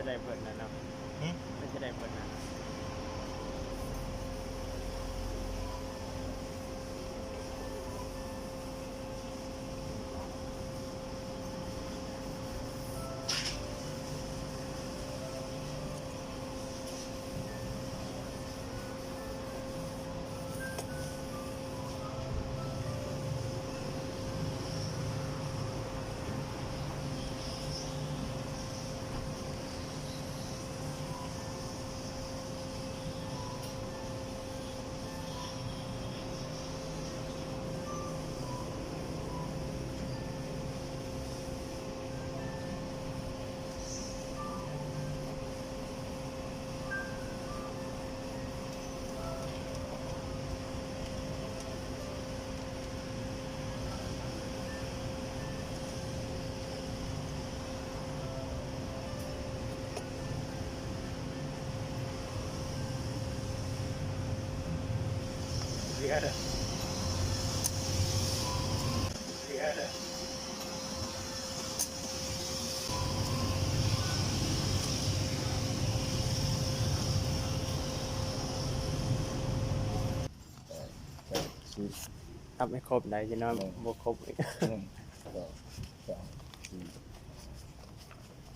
ໄດ້ເບິດນັ້ນເນາະ ຫຶ? ມັນຈະໄດ້ເບິດນັ້ນ. ແປດ ເກົ້າ ສິບ ນັບໃຫ້ຄົບໄດ້ ຈະນອນ ແມ່ນ ບໍ່ຄົບອີກ ໜຶ່ງ ສອງ ສາມ ສີ່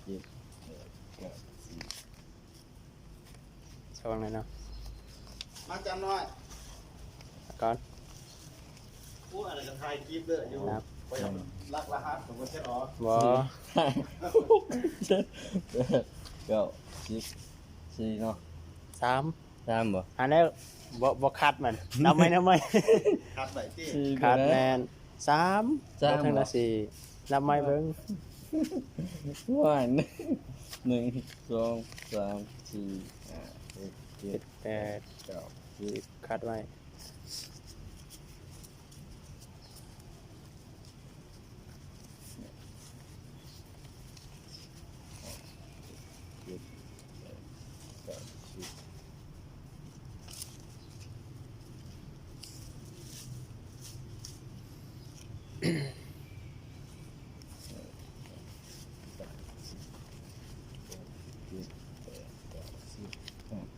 ເຈັດ ແປດ ເກົ້າ ສິບ. ຊ່ວງນັ້ນເນາະ ມາຈຳໜ້ອຍ ກ່ອນ ໂອ້ ອັນນັ້ນກໍຖ່າຍຄລິບເດີຢູ່ ນັບ ຂ້ອຍ ອືມ ລັກລະຫັດຂອງເພິ່ນເຮັດອອກ ບໍ່ ແປດ ເກົ້າ ສິບ ສີ່ເນາະ ສາມ ສາມບໍ່ ອັນນັ້ນບໍ່ ບໍ່ຄັດມັນ ນັບໃໝ່ ນັບໃໝ່ ຄັດໄວ້ຕິ ສີ່ ຄັດ ແມ່ນ ສາມ ສາມ ບໍ່ເຖິງ ບໍ່ ນະ ສີ່ ນັບໃໝ່ເບິ່ງ ວ່າ ໜຶ່ງ ໜຶ່ງ ສອງ ສາມ ສີ່ ຫ້າ ຫົກ ເຈັດ ແປດ ເກົ້າ ສິບ ຄັດໄວ້.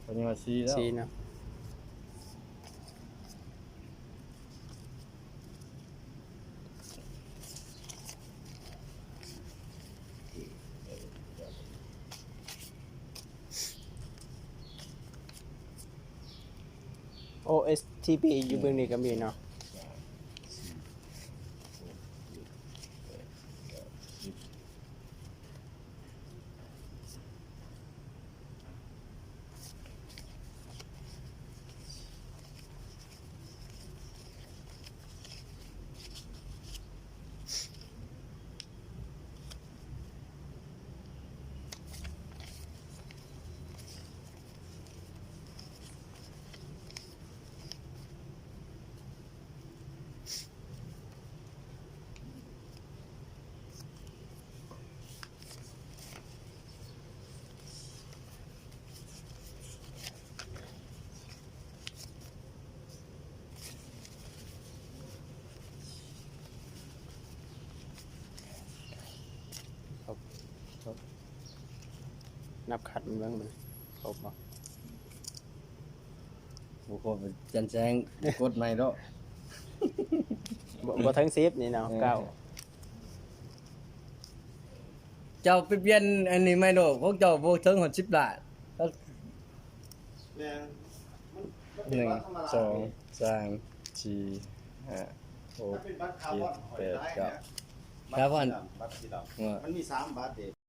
ຕອນນີ້ວ່າສີ່ແລ້ວ ສີ່ເນາະ. ໂອ ເອສ ທີ ບີ ຢູ່ເບື້ອງນີ້ກໍມີເນາະ. ຄົບ ຄົບ ນັບຄັດມັນເບິ່ງ ມັນຄົບບໍ່? ບໍ່ຄົບ ຈັນແສງກົດໃໝ່ໂລດ. ບໍ່ ບໍ່ເຖິງສິບນີ້ເນາະ ເອີ ເກົ້າ. ເຈົ້າໄປປ່ຽນອັນນີ້ໃໝ່ໂລດ ຂອງເຈົ້າບໍ່ເຖິງຮອດສິບລ້ານ. ແມ່ນ ມັນ ມັນເປັນບັດທຳມະດາ ໜຶ່ງ ສອງ ສາມ ສີ່ ຫ້າ ຫົກ ເຈັດ ແປດ ເກົ້າ ບັດຄາບອນ ບັດສີດຳ ມັນມີສາມບັດເດ້.